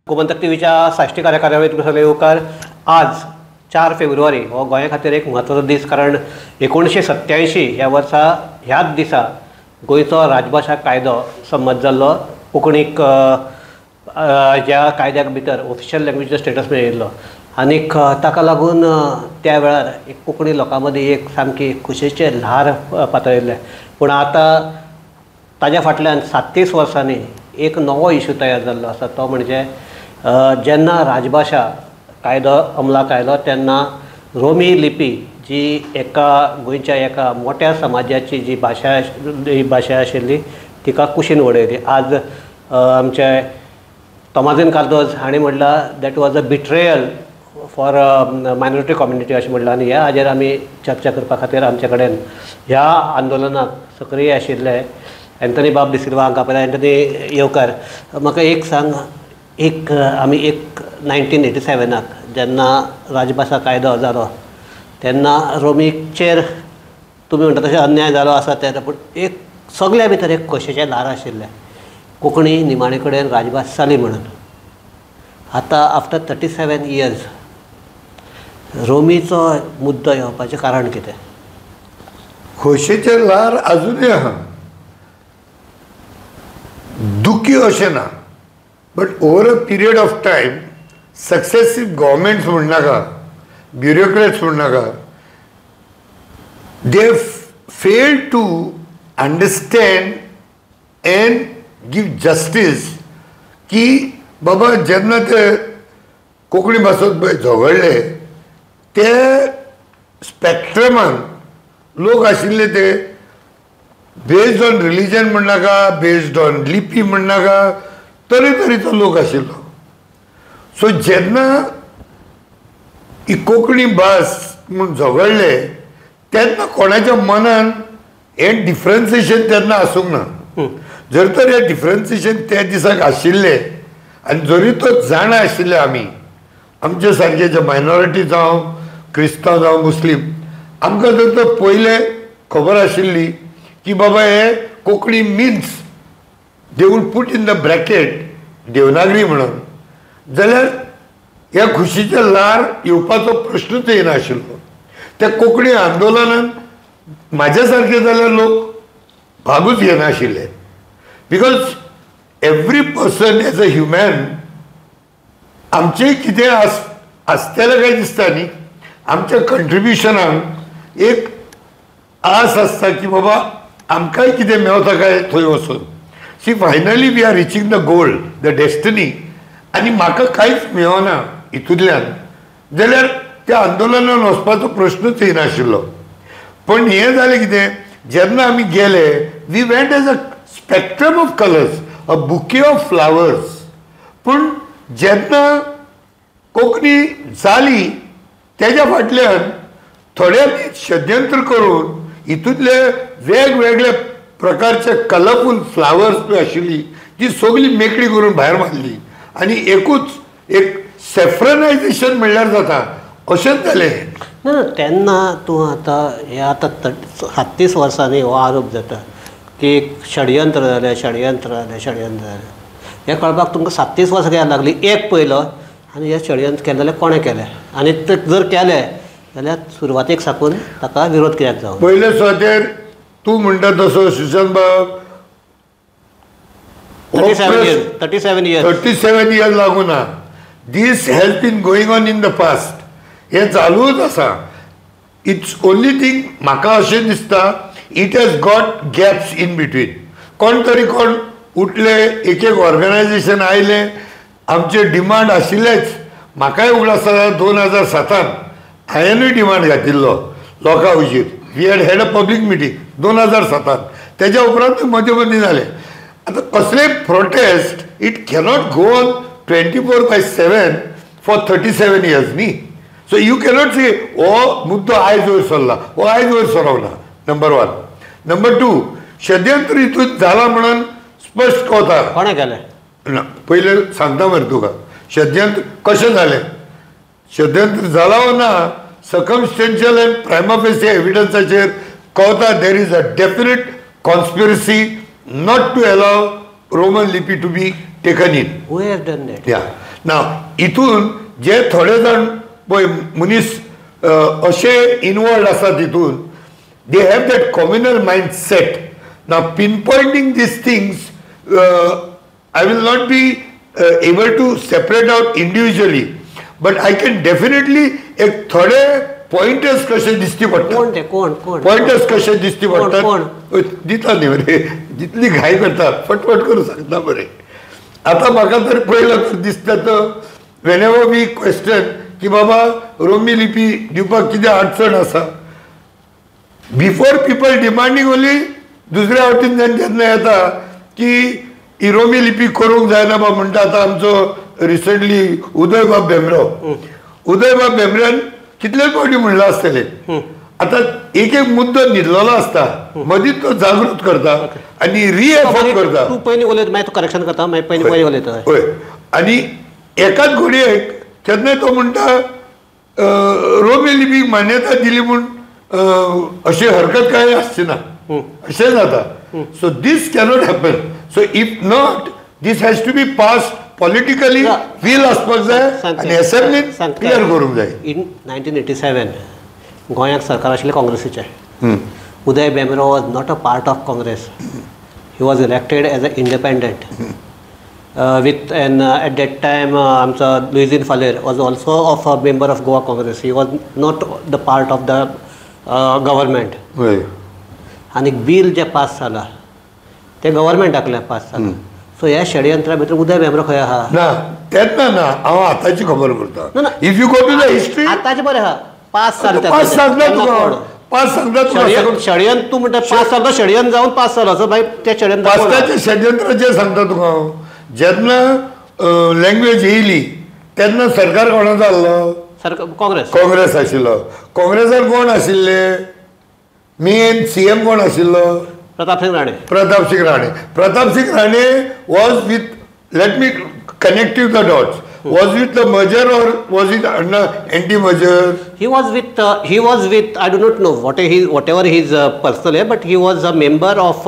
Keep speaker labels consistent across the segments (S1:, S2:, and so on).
S1: गोमंतक टीव्हीच्या साश्टी कार्यावळीत तुमकां सगळे येवकार. आज 4 फेब्रुवारी हो गोंया खातीर एक म्हत्वाचो दीस, कारण 1987 ह्या वर्सा ह्याच दिसा गोंयचो राजभाशा कायदो संमत जाल्लो. कोंकणीक ह्या कायद्याक भितर ऑफिशियल लँग्वेजीचो स्टेटस मेळिल्लो आनीक ताका लागून त्या वेळार एक कोंकणी लोकां मदीं एक सामकी खुशेचें ल्हार पातळिल्लें. पूण आतां ताज्या फाटल्यान 37 वर्सांनी एक नवो इशू तयार जाल्लो आसा, तो म्हणजे जेन्ना राजभाशा कायदो अंमलाक आयलो तेन्ना रोमी लिपी जी एका गोंयच्या एका मोठ्या समाजाची जी भाशा आशिल्ली तिका कुशीन उडयली. आज आमचे तोमाझीन कार्दोज हांणी म्हणलां that was a betrayal for minority community अशें म्हणलां. आनी ह्या हाजेर आमी चर्चा करपा खातीर आमचे कडेन ह्या आंदोलनाक सक्रीय आशिल्ले एंथनी बाब डिसिल्वा हांकां पळयला. एंथनी येवकार. म्हाका एक सांग, एक आमी एक 1987 जेन्ना राजभाशा कायदो जालो तेन्ना रोमीचेर तुमी म्हणटा तशें अन्याय जालो आसा तेन्ना, पूण एक सगल्या भितर एक खोशेचें ल्हार आशिल्लें, कोंकणी निमाणे कडेन राजभास जाली म्हणून. आतां आफ्टर 37 इयर्स रोमीचो मुद्दो येवपाचें कारण कितें?
S2: खोशेचें ल्हार आजुनूय आहा, दुखी अशें ना, but over a period of time successive governments म्हणनाका, ब्युरोक्रेट्स म्हणनाका, they fail to understand and give justice की बाबा जेन्ना ते कोंकणी भासत पळय झगडले ते स्पॅक्ट्रमान लोक आशिल्ले ते बेज्ड ऑन रिलीजन म्हणनाका, बेज्ड ऑन लिपी म्हणनाका, तरेतरेचो लोक आशिल्लो. सो जेन्ना ही कोंकणी भास म्हूण झगडले तेन्ना कोणाच्या मनान हें डिफरन्सिएशन तेन्ना आसूंक ना. जर तर हें डिफरन्सिएशन त्या दिसाक आशिल्लें आनी जरी तो जाणा आशिल्ले आमी, आमचे सारके जे मायनॉरिटी जावं क्रिस्तांव जावं मुस्लीम, आमकां जर तर पयलें खबर आशिल्ली की बाबा हे Konkani means they would put in the bracket Devanagari म्हणून, जाल्यार ह्या खुशीचें ल्हार येवपाचो प्रश्नूच येनाशिल्लो. त्या कोंकणी आंदोलनान म्हाज्या सारके जाल्यार लोक भागूच घेनाशिल्ले, because every person as a human आमचें कितें आसतलें काय दिसता न्ही, आमच्या कंट्रिब्युशनाक एक आस आसता की बाबा आमकांय कितें मेवता काय थंय वचून. See finally we are reaching the goal, the destiny, आनी म्हाका कांयच मेळना हितूंतल्यान, जाल्यार त्या आंदोलनान वचपाचो प्रश्नूच येनाशिल्लो. पण हें जालें कितें, जेन्ना आमी गेले we went as a spectrum of colours, a bouquet of flowers. पूण जेन्ना कोंकणी जाली तेज्या फाटल्यान थोड्यांनी षडयंत्र करून हितूंतले वेगवेगळे प्रकारचे कलरफूल फ्लावर्स पळय आशिल्ली ती सगळी मेकळी करून भायर मारली आनी एकूच एक सेफ्रनायझेशन म्हणल्यार जाता अशेंच जालें.
S1: ना तेन्ना तूं आतां हे आतां 37 वर्सांनी हो आरोप जाता की षडयंत्र जालें, षडयंत्र जालें, षडयंत्र जालें, हें कळपाक तुमकां 37 वर्सां कित्याक लागली? एक पयलो, आनी हें षडयंत्र केलें जाल्यार कोणें केलें, आनी तें जर केलें जाल्यार सुरवातेक साकून ताका विरोध कित्याक जावं?
S2: पयले सुवातेर तूं म्हणटा तसो सुशांत बाब
S1: 37 इयर्स
S2: लागूं ना, this has been going on in the past, हें चालूच आसा. It's only thing म्हाका अशें दिसता it has got gaps in between. कोण तरी कोण उठले, एक एक ऑर्गनायझेशन आयलें, आमचे डिमांड आशिल्लेच. म्हाकाय उगडास जाता 2007 हांवेंनूय डिमांड घातिल्लो लोकां हुजीर, we had had a public meeting 2007. तेज्या उपरांत मदीं मदीं जालें. आतां कसलेय protest it cannot go on 24/7 for 37 years न्ही. सो you cannot से हो मुद्दो आयज वयर सरला, हो आयज वयर सरोंक ना. नंबर 1. नंबर 2, षडयंत्र हितून जाला म्हणून स्पश्ट कळता.
S1: कोणें केलें?
S2: ना पयलें सांगता मरे तुका षडयंत्र कशें जालें. षडयंत्र जाला वो ना सर्कमस्टेन्शियल एंड प्रायमा फेसी एविडन्साचेर कळता there is a definite conspiracy not to allow Roman lipi to be taken in.
S1: Who has done that?
S2: Yeah. ना हितून जे थोडे जाण पळय मनीस अशे इनवॉल्ड आसा तितून, they have that communal mindset. Now pinpointing these things, I will not be able to separate out individually, but I can definitely एक थोडे पॉयंटर्स कशे दिश्टी पडटा.
S1: कोण ते, कोण कोण
S2: पॉयंटर्स कशे दिश्टी पडटात दिता न्ही मरे, जितली घाई करता फटफट करूं सांगता बरें. आतां म्हाका तर पयलो तर दिसता तो वेन एवर we question की बाबा रोमी लिपी दिवपाक कितें अडचण आसा, बिफोर पिपल डिमांडींग ओनली दुसऱ्या वटेन जेन्ना येता की ही रोमी लिपी करूंक जायना बा म्हणटा. आतां आमचो रिसंटली उदयबाब भेंब्रो, उदयबाब भेंब्र्यान कितले फावटी म्हणलां आसतलें. आतां एक एक मुद्दो न्हिदलेलो आसता, मदींच तो जागृत करता आनी रिएफर्म करता.
S1: तूं पयलीं उलयता, मागीर तूं करेक्शन करता, मागीर पयलीं पयलीं उलयता.
S2: हय, आनी एकाच घडयेक केन्नाय तो म्हणटा रोमी लिपीक मान्यता दिली म्हूण अशी हरकत कांय आसची ना, अशें जाता. So this cannot happen. So if not, this has to be pass politically, will आसपाक जाय आनी असेंब्लीन क्लियर करूंक जाय.
S1: इन 1987 गोंयाक सरकार आशिल्लें काँग्रेसीचें. Uday Bhembre was not a part of Congress. He was elected as a independent with an at that time आमचो Luizinho Faleiro was also of a member of Goa Congress. He was not the part of the government. आनी bill जें pass जालां तें गव्हर्मेंटाकल्यान pass जालां. So ह्या षडयंत्रा भितर उदय भेंब्रो खंय आहा?
S2: ना तेन्ना ना, हांव आतांची खबर करता. If you go to the history,
S1: आतांचें बरें आहा, पास जालें.
S2: पास सांगता तुका, पास सांगता तुका.
S1: षडयंत्र तूं म्हणटा पास जालो, षडयंत्र जावन पास जालो. सो मागीर तें षडयंत्र
S2: पासताचें षडयंत्र जें सांगता तुका हांव, जेन्ना लँग्वेज येयली तेन्ना सरकार कोणा जाल्लो?
S1: सरकार काँग्रेस.
S2: काँग्रेस आशिल्लो. काँग्रेसान कोण आशिल्ले मेन सीएम कोण आशिल्लो?
S1: Pratapsingh Rane.
S2: Pratapsingh Rane. Pratapsingh Rane was with, let me connect you the dots, was with the merger or was it anti merger?
S1: He was with, he was with, I do not know what he, whatever his personal, but he was a member of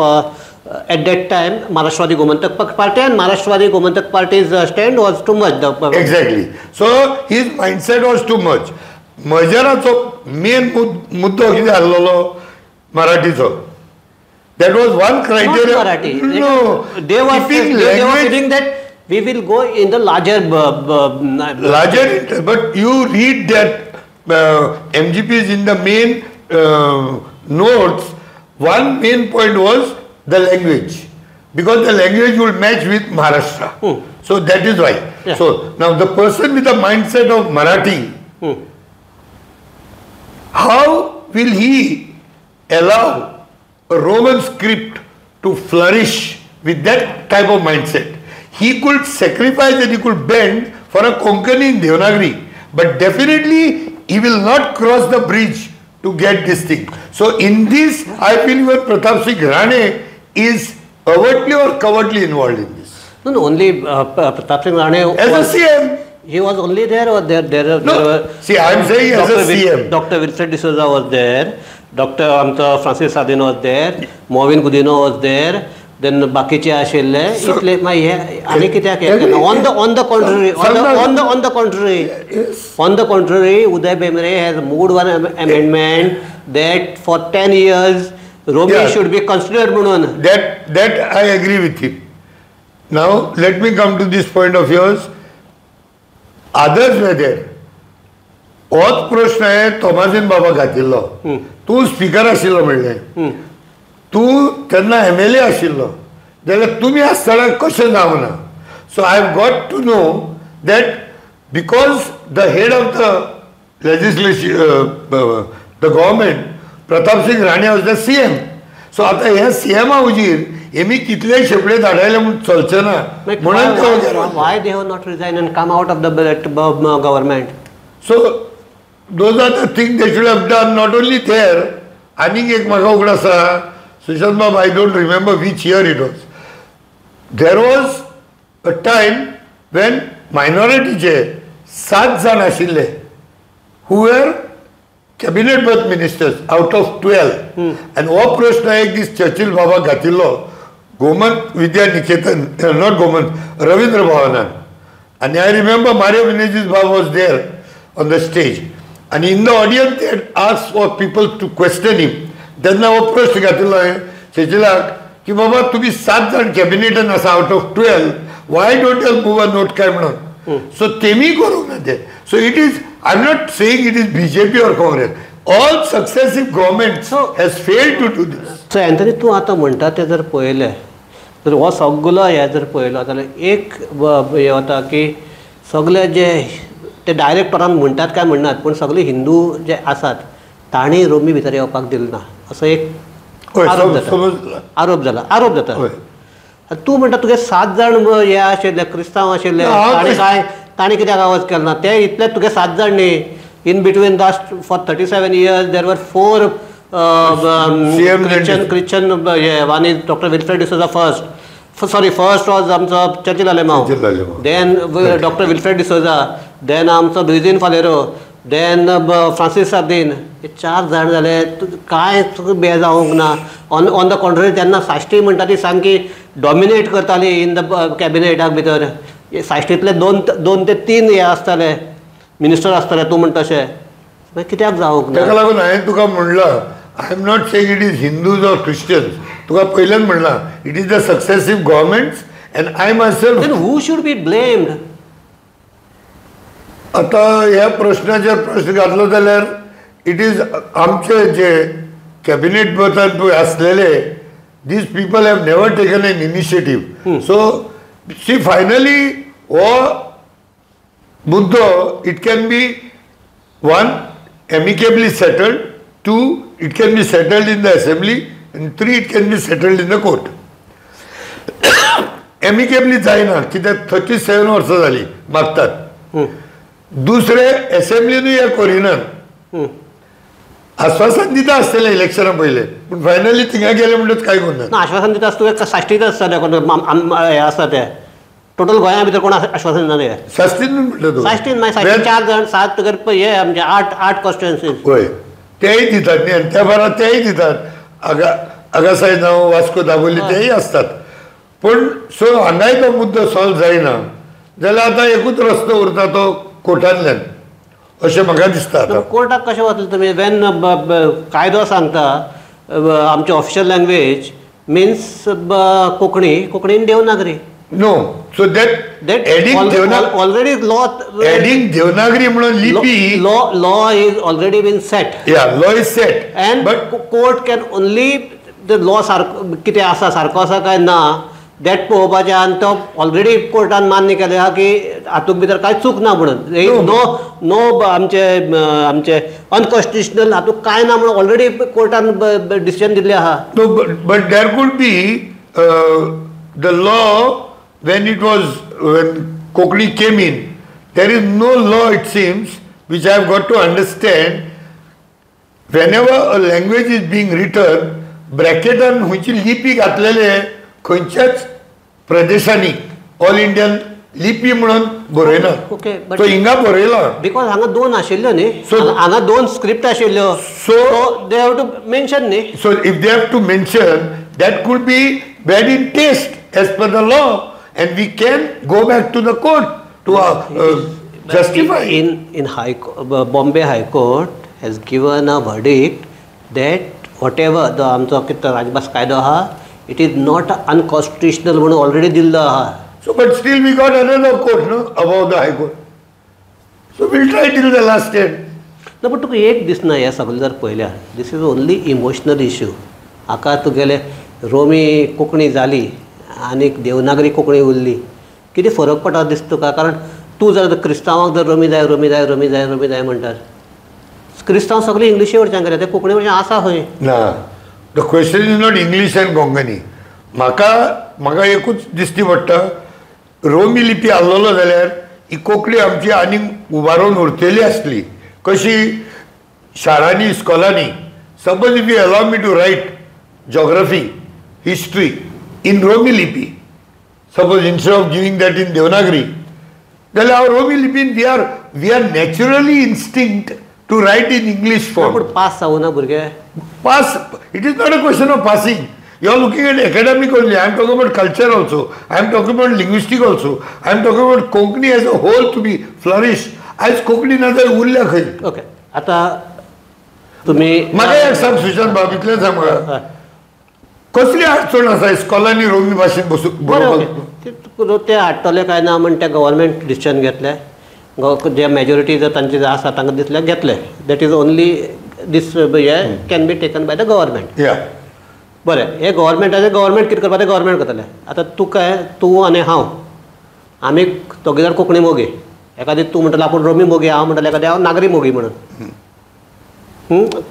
S1: at that time Maharashtrawadi Gomantak Party, and Maharashtrawadi Gomantak Party's stand was too much.
S2: Exactly. So his mindset was too much. मर्जराचो main मुद्दो कितें आसलेलो? मराठीचो. That was one criteria.
S1: Not Marathi.
S2: No.
S1: They were feeling that we will go in the larger...
S2: larger, but you read that MGPs in the main notes, one main point was the language. Because the language will match with Maharashtra. So that is why.
S1: Yeah.
S2: So now the person with the mindset of Marathi, how will he allow a Roman script to flourish with that type of mindset? He could sacrifice and he could bend for a Konkani in Devanagari, but definitely he will not cross the bridge to get this thing. So in this, I feel even Pratap Singh Rane is overtly or covertly involved in this.
S1: No, no, only Pratap Singh Rane
S2: as a CM.
S1: He was only there, or there
S2: no,
S1: there were.
S2: See, I am saying as a CM.
S1: Dr. Wilfred D'Souza was there. Dr. Francis Sardinha was there. Mauvin Godinho was there. Then बाकीचे आशिल्ले इतले मागीर हे आनी कित्याक on the contrary, on the contrary, on the contrary, Uday Bhembre has moved one amendment that for 10 years Romi should be considered म्हणून.
S2: That I agree with him. Now let me come to this point of yours. Others were there. होच प्रश्न हांवें तोमाजीन बाबा घातिल्लो. तूं speaker आशिल्लो म्हणलें, तूं तेन्ना MLA आशिल्लो, जाल्यार तुमी आसतना कशें जावना? So I have got to know that because the head of the legislation, the government, Pratap Singh Rane was the CM. So आतां ह्या सीएमा हुजीर हेमी कितले शेपडे धाडायले म्हूण चलचें ना म्हणून.
S1: Why they have not resign and come out of the government?
S2: So those are the things they should have done, not only there. आनीक एक म्हाका उगडास आसा, Sushant Bab, I don't remember which year it was. There was a time when minority 7 जाण आशिल्ले who were cabinet berth ministers out of 12. And हो प्रश्न एक दीस चर्चिल बाबा घातिल्लो Gomant Vidya Niketan, not Gomant, Ravindra भवनान. आनी I remember Mario Menezes Bab was there on the stage आनी in the audience they ask for people to question him. तेन्ना हो प्रश्न घातिल्लो हांवें चर्चिलाक की बाबा तुमी 7 जाण कॅबिनेटान आसा out of 12, why don't you move a note काय म्हणून. सो तेमी करूंक ना ते. So it is, I am not saying it is BJP or Congress, all successive government has failed to do this.
S1: So Anthony, तूं आतां म्हणटा तें जर पळयलें तर हो सगलो हें जर पळयलो जाल्यार एक हें वता की सगळे जे ते डायरेक्ट तोरान म्हणटात काय म्हणनात, पूण सगळे हिंदू जे आसात तांणी रोमी भितर येवपाक दिलें ना असो एक आरोप जाता. आरोप जाला, आरोप जाता. तूं म्हणटा तुगे 7 जाण हे आशिल्ले क्रिस्तांव आशिल्ले, ताणें काय ताणें कित्याक आवाज केलो ना? ते इतले तुगे 7 जाण न्ही, in between last for 37 years there were 4 Christian हे, one is doctor Wilfred D'Souza first, sorry first was आमचो Churchill Alemao, then doctor Wilfred D'Souza, then आमचो Luizinho Faleiro, then Francis Sardinha. हे 4 जाण जाले, कांय बें जावंक ना. ऑन the contrary तेन्ना साश्टी म्हणटा ती सामकी डॉमिनेट करताली इन the कॅबिनेटाक भितर. साश्टींतले 2 ते 3 हे आसताले मिनिस्टर आसताले. तूं म्हणटा तशें मागीर कित्याक जावंक ना?
S2: ताका लागून हांवें तुका म्हणलां, I am not saying it is Hindus or Christians. तुका पयल्यान म्हणलां it is the successive governments and I myself.
S1: Then who should be blamed?
S2: आतां ह्या प्रश्नाचेर प्रश्न घातलो जाल्यार it is आमचे जे कॅबिनेट पळय आसलेले, these people have never taken an initiative. So see finally हो मुद्दो it can be 1 amicably settled, 2 it can be settled in the assembly and 3 it can be settled in the court. Amicably जायना कित्याक 37 वर्सां जालीं मागतात. दुसरे असेंब्लीनूय हें करिनात, आश्वासन दिता आसतलें इलेक्शना पयलें, पूण फायनली थिंगा गेले म्हणटच कांय करना.
S1: ना आश्वासन दिता आसता तुवें साश्टीच आसता कोण हें आसता तें टोटल गोंया भितर कोण आश्वासन दिना तें
S2: साश्टीन म्हणटा तूं.
S1: साश्टीन मागीर साश्टीन 4 जाण 7 तुगेर हे आमचे 8 कॉन्स्टिट्युएन्सीज.
S2: हय, तेय दितात न्ही, आनी त्या भायर तेय दितात, आगासाय जावं वास्को दाबोली तेय आसतात. पूण सो हांगाय तो मुद्दो सॉल्व जायना जाल्यार आतां एकूच रस्तो उरता तो कोर्टांतल्यान अशें म्हाका दिसता. आतां
S1: कोर्टाक कशें वतले तुमी when कायदो सांगता आमची ऑफिशियल लँग्वेज मिन्स कोंकणी, कोंकणीन Devanagari.
S2: No, so that adding
S1: already law,
S2: adding Devanagari म्हणून लिपी,
S1: law is already been set.
S2: Yeah, law is set
S1: and but court can only the law सारको कितें आसा सारको आसा काय ना that पळोवपाचें, आनी तो ऑलरेडी कोर्टान मान्य केलें आहा की हातूंत भितर कांय चूक ना म्हणून, नो नो आमचे आमचे अनकॉन्स्टिट्युशनल हातूंत कांय ना म्हणून ऑलरेडी कोर्टान डिसिजन दिल्लें आहा.
S2: No, but there could be the law when it was, when Konkani came in, there is no law it seems which I have got to understand. Whenever a language is being written, ब्रॅकेटान खंयची लिपी घातलेले खंयच्याच प्रदेशांनी all Indian लिपी म्हणून बरयना.
S1: Okay,
S2: तो हिंगा बरयला
S1: because हांगा 2 आशिल्ल्यो न्ही, हांगा 2 स्क्रिप्ट आशिल्ल्यो, so they have to mention न्ही.
S2: So if they have to mention that could be bad in taste as per the law and we can go back to the court to justify.
S1: In high Bombay High Court has given a verdict that whatever the आमचो कितें राजभास कायदो आहा it is not unconstitutional म्हणून already दिल्लो आहा.
S2: So but still we got another court no above the high court, so we'll try till the last end.
S1: ना पण तुका एक दिसना हें सगळें जर पळयल्यार this is only emotional issue. हाका तुगेले रोमी कोंकणी जाली आनी देवनागरी कोंकणी उरली, कितें फरक पडटा दिसता तुका? कारण तूं जर क्रिस्तांवांक जर रोमी जाय रोमी जाय रोमी जाय रोमी जाय म्हणटात, क्रिस्तांव सगळे इंग्लिशी वरच्यान गेले, ते कोंकणी वरच्यान आसा खंय
S2: ना. The question is not English and Konkani. म्हाका म्हाका एकूच दिश्टी पडटा, रोमी लिपी आसलेलो जाल्यार ही कोंकणी आमची आनीक उबारून उरतली आसली. कशी शाळांनी इस्कॉलांनी, suppose if you allow me to write geography history in Romi Lipi, suppose instead of giving that in Devanagari, जाल्यार हांव रोमी लिपीन we are naturally instinct to write in English form.
S1: पूण पास जावना भुरगे
S2: pass. It is not a question of passing. You are looking at academic only. I am talking about culture also, I am talking about linguistic also, I am talking about Konkani as a whole to be flourish. आयज कोंकणी ना जाल्यार उरल्या खंय?
S1: Okay, आतां तुमी
S2: म्हाका एक सांग सुशांत बाब, इतलें सांग म्हाका, कसली अडचण आसा इस्कॉलांनी रोमी भाशेन बसूंक?
S1: बरोबर, ते हाडटले काय ना म्हण ते गव्हर्मेंट डिसिजन घेतले, जे मेजॉरिटी जर तांचे आसा तांकां दिसले घेतले. That is only these hey can be taken by the government. बरें, हे गव्हर्मेंटाचें गव्हर्मेंट कितें करपा तें गव्हर्मेंट करतलें. आतां तूं काय, तूं आनी हांव आमी दोगी जाण कोंकणी मोगी, एकादी तूं म्हणटलो आपूण रोमी मोगी, हांव म्हणटलें एकादें हांव नागरी मोगी म्हणून.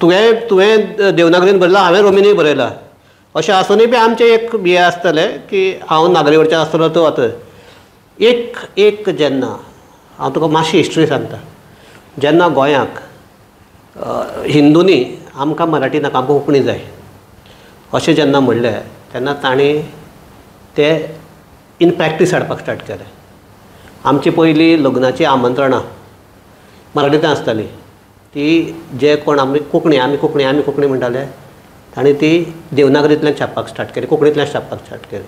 S1: तुवें देवनागरीन बरयलां, हांवें रोमीनूय बरयलां. अशें आसुनूय बी आमचें एक हें आसतलें की हांव नागरी वरचें आसतलो तूं आतां. एक एक जेन्ना हांव तुका मातशी हिस्ट्री सांगता, जेन्ना गोंयाक हिंदूंनी आमकां मराठी नाका आमकां कोंकणी जाय अशें जेन्ना म्हणलें तेन्ना तांणी ते इन प्रॅक्टीस हाडपाक स्टार्ट केलें. आमची पयलीं लग्नाचीं आमंत्रणां मराठींतल्यान आसतालीं, ती जे कोण आमी कोंकणी आमी कोंकणी आमी कोंकणी म्हणटाले तांणी ती देवनागरींतल्यान छापपाक स्टार्ट केली, कोंकणींतल्यान छापपाक स्टार्ट केली.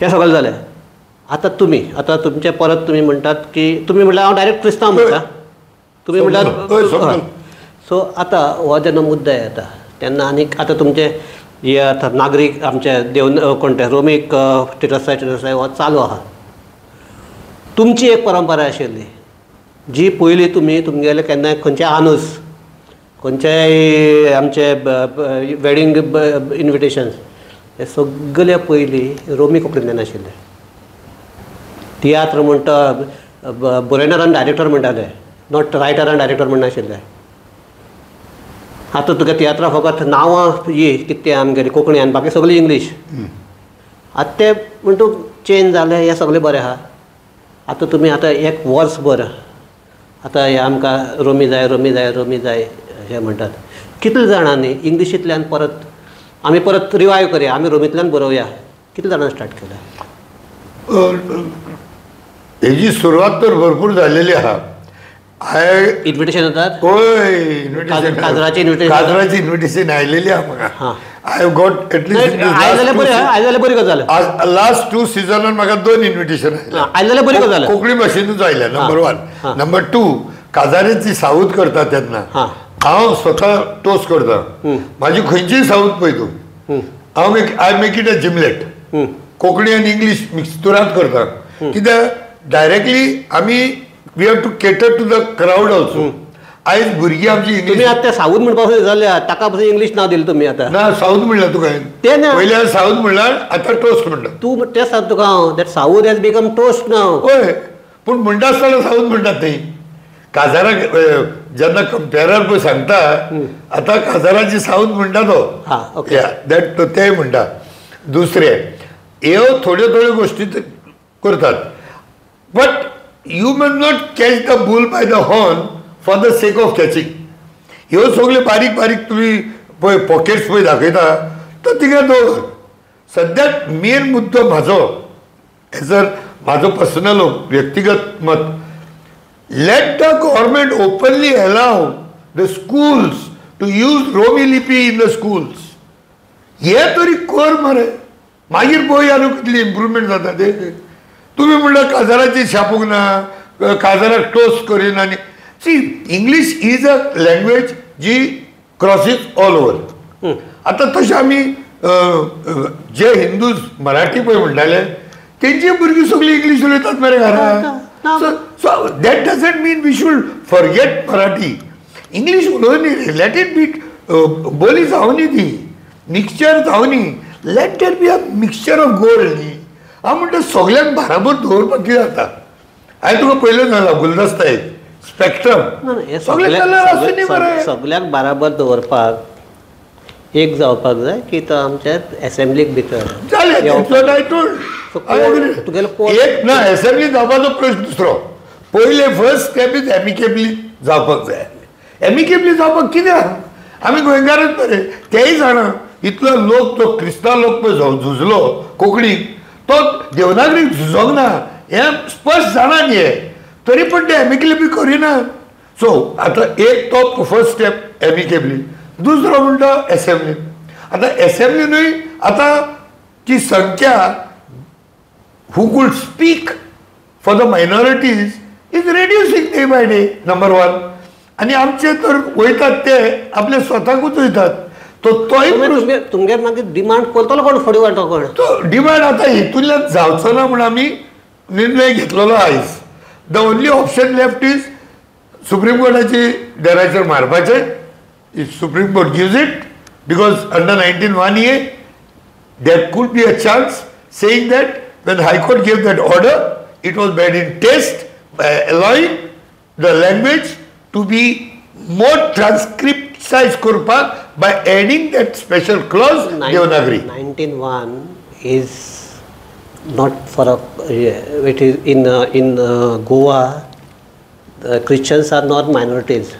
S1: हें सगळें जालें. आतां तुमी आतां तुमचें परत तुमी म्हणटात की तुमी म्हणल्यार हांव डायरेक्ट क्रिस्तांव म्हणटा, तुमी म्हणल्यार. सो आतां हो जेन्ना मुद्दो येता तेन्ना आनीक आतां तुमचे हे आतां नागरीक आमचे देव कोण ते रोमीक स्टेटस आसाय हो चालू आहा. तुमची एक परंपरा आशिल्ली जी पयलीं तुमी तुमगेले केन्नाय खंयचे आनूस खंयचेय आमचे वेडींग इन्विटेशन्स हे सगळे पयलीं रोमी कोंकणींतल्यान आशिल्ले. तियात्र म्हणटा बरयणार आनी डायरेक्टर म्हणटाले, not writer आनी डायरेक्टर म्हणनाशिल्ले. आतां तुका तियात्रां फकत नांवां ही कितें तें आमगेली कोंकणी आनी बाकी सगळी इंग्लीश. आतां तें म्हण तूं चेंज जालें, हें सगळें बरें आहा. आतां तुमी आतां एक वर्सभर आतां हें आमकां रोमी जाय रोमी जाय रोमी जाय अशें म्हणटात. कितले जाणांनी इंग्लिशींतल्यान परत आमी परत रिवायव करया, आमी रोमींतल्यान बरोवया, कितले जाणांनी स्टार्ट केलें?
S2: हेजी सुरवात तर भरपूर जाल्लेली आहा.
S1: इन्विटेशन येतात?
S2: हय, इन्विटेशन,
S1: काजराचें इन्विटेशन,
S2: काजराचें इन्विटेशन आयलेलें आहा म्हाका. I have got at least
S1: आयलें जाल्यार बरें, आयलें जाल्यार बरी गजाल.
S2: लास्ट 2 सिजनान म्हाका 2 इन्विटेशन आयलें,
S1: आयलें जाल्यार बरी गजाल.
S2: कोंकणी भाशेनूच आयलें, नंबर 1. नंबर 2, काजाराची सावूद करता तेन्ना हांव स्वता टोस्ट करता. म्हाजी खंयचीय सावूद पळय तूं, हांव I make it a gimlet. Konkani आनी इंग्लीश मिक्सतुरांत करता. कित्याक डायरेक्टली आमी we have to cater to the crowd also. आयज भुरगीं आमची इंग्लीश,
S1: तुमी आतां सावूद म्हणपाक जाल्यार ताका पसून इंग्लीश नांव दिलें तुमी आतां.
S2: ना, सावूद म्हणल्यार तुका
S1: तें ना,
S2: पयलीं सावूद म्हणल्यार आतां टोस्ट म्हणटा
S1: तूं. तें सांगता तुका हांव, that Saud has become toast नाव.
S2: हय, पूण म्हणटा आसतना सावूद म्हणटात न्ही. काजाराक जेन्ना कंपेरार पळय सांगता आतां काजाराची सावूद म्हणटा तो, that तेय म्हणटा. दुसरें, ह्यो थोड्यो थोड्यो गोश्टी करतात, but you may not catch the bull by the horn for the sake of catching. ह्यो सगळ्यो बारीक बारीक तुमी पळय पॉकेट्स पळय दाखयता तो थिंगा दवर. सद्याक मेन मुद्दो म्हाजो एज अ म्हाजो पर्सनल व्यक्तिगत मत, let the government openly allow the schools to use Romi Lipi in the schools. हे तरी कर मरे, मागीर पळोवया न्हू कितली इम्प्रुवमेंट जाता ते. तुमी म्हणल्यार काजाराची छापूंक ना, काजाराक टोस्ट करिना. आनी see, English is a language ji crosses all over. आतां तशें आमी जे हिंदू मराठी पळय म्हणटाले तेंची भुरगीं सगळीं इंग्लीश उलयतात मरे घरा. So that doesn't mean we should forget Marathi. English उलोवनी, let it be, बोली जावनी, ती mixture जावनी, let there be a mixture of gold न्ही. हांव म्हणटा सगल्यांक बाराबर दवरपाक कितें जाता. हांवें तुका पयलें सांगलां, गुलदस्ता एक स्पेक्ट्रम, सगळे कलर आसूं न्ही मरे.
S1: सगल्यांक बाराबर दवरपाक एक जावपाक जाय की तो आमच्या एसेंब्लीक भितर
S2: जालें. एक ना, एसेंब्ली जावपाचो प्रश्न दुसरो. पयले फर्स्ट स्टेप is एमिकेबली जावपाक जाय. एमिकेबली जावपाक कितें आहा, आमी गोंयकारच मरे, तेय जाणा. इतलो लोक तो क्रिस्तांव लोक पळय झुजलो कोंकणीक, तो देवनागरीक झुजोंक ना, हें स्पश्ट जाणा न्ही. तरी पण ते एमिकेबली करिना. सो आतां एक तो फर्स्ट स्टेप एमिकेबली, दुसरो म्हणटा एसेंब्ली. आतां एसेंब्ली न्हय आतां ती संख्या who could speak for the minorities is reducing day by day, number one. आनी आमचे तर वयतात ते आपले स्वताकूच वयतात. तो तोय
S1: तुमगेर मागीर डिमांड करतलो कोण, फुडें वांटो कोण?
S2: तो डिमांड आतां हितूंतल्यान जावचो ना म्हूण आमी निर्णय घेतलेलो आयज. The only option left is supreme कोर्टाची दाराचेर मारपाचें. If Supreme Court gives it, because under 19(1A) there could be a chance saying that when High Court gave that order, it was bad in taste by allowing the language to be more transcript size करपाक by adding that special clause Devanagari.
S1: 19(1) is not for a, it is in Goa, the Christians are not minorities.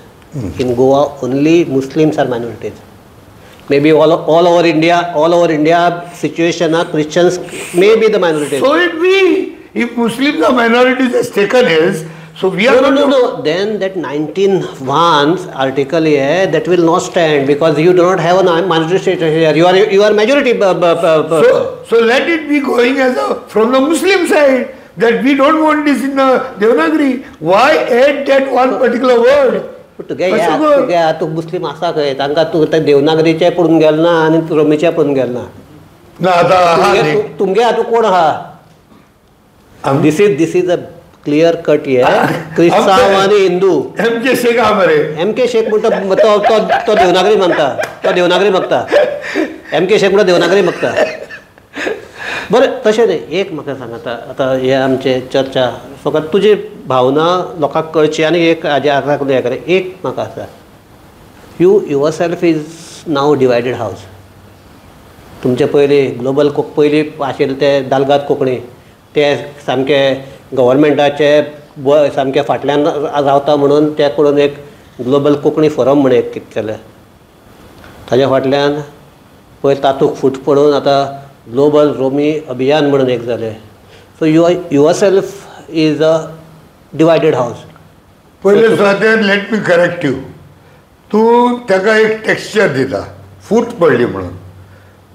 S1: In Goa only Muslims are minorities. Maybe all over India situation are Christians may be the minorities.
S2: So it be, if Muslims are minorities as taken as, so we are
S1: no. Then that 19(1) article here, that will not stand because you do not have a minority status here. You are majority.
S2: So let it be going as a from the Muslim side that we don't want this in the Devanagari. Why add that one particular word?
S1: तुगे तूं मुस्लीम आसा खंय, तांकां तूं देवनागरीचें पडून गेल ना आनी रोमीचें पडून गेल ना. तुमगे आतां कोण आहा? This is a clear cut हे क्रिस्तांव आनी हिंदू.
S2: एम के शेख आहा मरे.
S1: एम के शेख म्हणटा तो तो देवनागरी मागता, तो देवनागरी मागता. एम के शेख म्हणटा देवनागरी मागता. बरें तशें न्ही, एक म्हाका सांग आतां, आतां हे आमचे चर्चा फकत तुजी भावना लोकांक कळची आनी एक हाजे आदार हें कर. एक म्हाका आसा, you yourself is now divided house. तुमचे पयलीं ग्लोबल पयलीं आशिल्ले ते दालगाद कोंकणी, ते सामके गव्हर्मेंटाचे सामके फाटल्यान रावता म्हणून ते कडून एक ग्लोबल कोंकणी फोरम म्हण एक कितें केलें. ताज्या फाटल्यान पयर तातूंत फूट पडून आतां ग्लोबल रोमी अभियान म्हणून एक जालें. So yourself is a divided house.
S2: पयले सुवातेर let me correct you, तूं ताका एक टेक्स्चर दिता, फूट पडली म्हणून.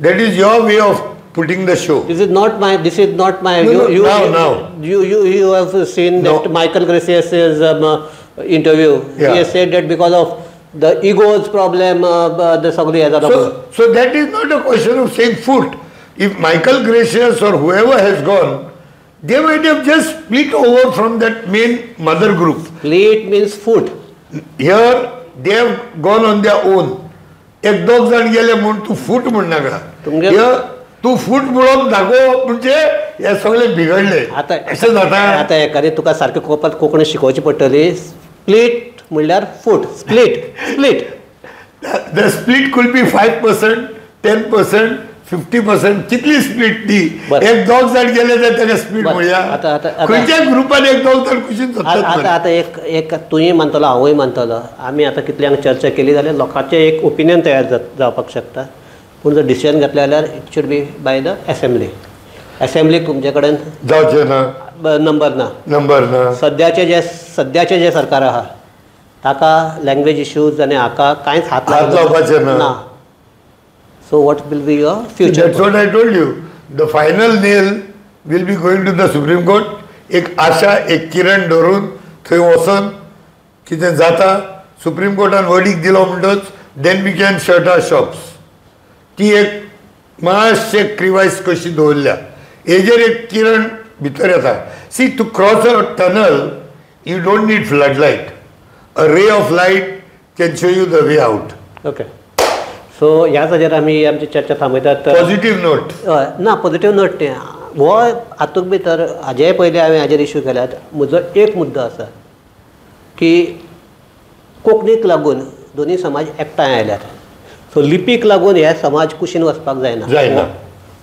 S2: That is your way of putting the show.
S1: This is not my. This is not my.
S2: No, you, no, now.
S1: You have seen that Michael Gracias' interview.
S2: Yeah.
S1: He has said that because of the ego's problem, the सगळी हें जाता.
S2: So that is not a question of saying foot. If Michael Gracias or whoever has gone, they might have just split over from that main mother group.
S1: Split means foot.
S2: Here they have gone on their own. एक दोग जाण गेले म्हूण तूं फूट म्हणनाका. तूं फूट म्हणून दाखोवप म्हणजे हे सगळे बिगडले.
S1: आतां
S2: अशें जाता.
S1: आतां एकादे तुका सारकें कोपात कोंकणी शिकोवची पडटली. स्प्लीट म्हणल्यार फूट. Split split.
S2: The split could be 5%, 10%, 50%. कितली स्प्लीट ती? एक दोग जाण गेले जाल्यार ताका स्प्लीट म्हणया. खंयच्याय ग्रुपान एक दोग जाण कुशीन सोदतात.
S1: आतां आतां एक एक तुंय मानतलो, हांवूय मानतलो. आमी आतां कितल्यांक चर्चा केली जाल्यार लोकांचें एक ओपिनियन तयार जावपाक शकता. पूण जर डिसिजन घेतलें जाल्यार it should be by the assembly. असेंब्लीक तुमचे कडेन
S2: जावचें ना,
S1: नंबर ना,
S2: नंबर ना.
S1: सद्याचें जें सरकार आहा ताका लँग्वेज इश्यूज आनी हाका कांयच हात
S2: लावपाचें ना.
S1: So what will be your future?
S2: That's what I told you. The final nail will be going to the Supreme Court. एक आशा, एक किरण धरून थंय वचून कितें जाता सुप्रीम कोर्टान वर्डीक दिलो म्हणटच then we can shut our shops. ती एक मातशें क्रिवायस कशी दवरल्या हेजेर एक किरण भितर येता. See, to cross a tunnel you don't need flood light. A ray of light can show you the way out.
S1: Okay. So ह्याच हाजेर आमी आमची चर्चा थांबयतात.
S2: पॉझिटीव नोट
S1: ना, पॉझिटीव नोट तें हो हातूंत भितर हाजे पयलीं हांवें हाजेर इश्यू केल्यात. म्हजो एक मुद्दो आसा की कोंकणीक लागून दोनूय समाज एकठांय आयल्यात. सो लिपीक लागून हे समाज कुशीन वचपाक जायना.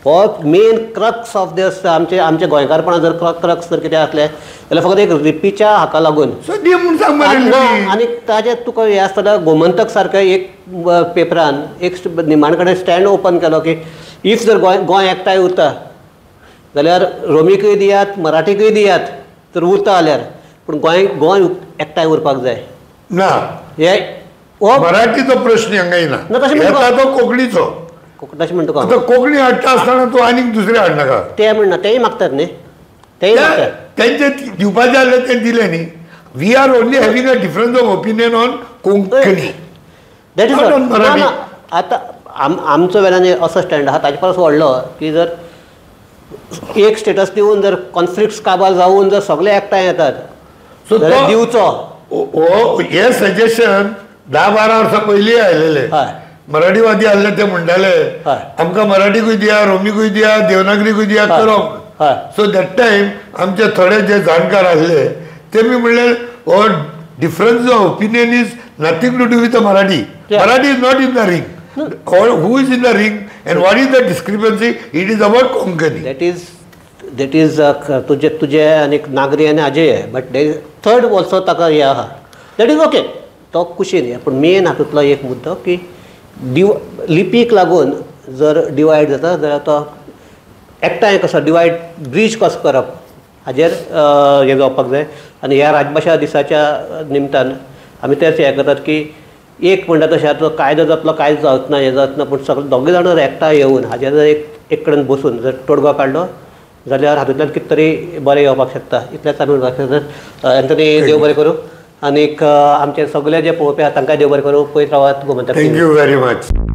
S1: हो मेन क्रक्स ऑफ this आमचे आमचे गोंयकारपणा जर क्रक्स जर कितें आसलें जाल्यार फकत एक लिपीच्या हाका लागून. आनी ताजें तुका हें आसतना गोमंतक सारकें एक पेपरान एक निमाण कडेन स्टँड ओपन केलो की if जर गोंय गोंय एकठांय उरता जाल्यार रोमीकूय दियात, मराठीकूय दियात, तर उरता जाल्यार पूण गोंय गोंय एकठांय उरपाक जाय
S2: ना.
S1: हे
S2: मराठीचो प्रश्न हांगा येना, तो कोंकणीचो.
S1: तशें म्हणटा तुका.
S2: कोंकणी हाडटा आसतना तूं आनीक दुसरें हाडनाका.
S1: ते म्हणना, तेय मागतात न्ही, तेय मागतात.
S2: तेंचे दिवपाचें आहलें तें दिलें न्ही. We are only having a difference of opinion on Konkani,
S1: that is. ना, आतां आमचो वेल्यान असो स्टँड आहा, ताजे परस व्हडलो की जर एक स्टेटस दिवन जर कॉन्फ्लिक्ट्स काबार जावन जर सगळे एकठांय येतात सो दिवचो.
S2: हे सजेशन 10-12 वर्सां पयलीं आयलेले. मराठीवादी आहले ते म्हणटाले आमकां मराठीकूय दिया, रोमीकूय दिया, देवनागरीकूय दिया, करोंक. सो that time आमचे थोडे जे जाणकार आहले ते मी म्हणले हो difference of opinion is nothing to do with Marathi. Marathi is not in the ring. Who is in the ring and what is the discrepancy? It is about Konkani.
S1: That is तुजे तुजे आनी नागरी आनी हाजे, but third also ताका हें आहा, that is okay, तो कुशीन हें. पूण मेन हातूंतलो एक मुद्दो की लिपीक लागून जर डिवायड जाता जाल्यार तो एकठांय कसो डिवायड ब्रीज कसो करप हाजेर हें जावपाक जाय. आनी ह्या राजभाशा दिसाच्या निमतान आमी तेच हें करतात की एक म्हणटा तशें आतां कायदो जातलो, कांयच जावच ना, हें जावच ना, पूण सगळे दोगूय जाणां जर एकठांय येवन हाजेर जर एक कडेन बसून जर तोडगो काडलो जाल्यार हातूंतल्यान कितें तरी बरें येवपाक शकता. इतलेंच आमी म्हणपाक शकतात. एंथनी, देव बरें करूं. आनीक आमचे सगळे जे पळोवपी आहा तांकां देव बरें करूं. पळयत रावात Gomantak.
S2: Thank you very much.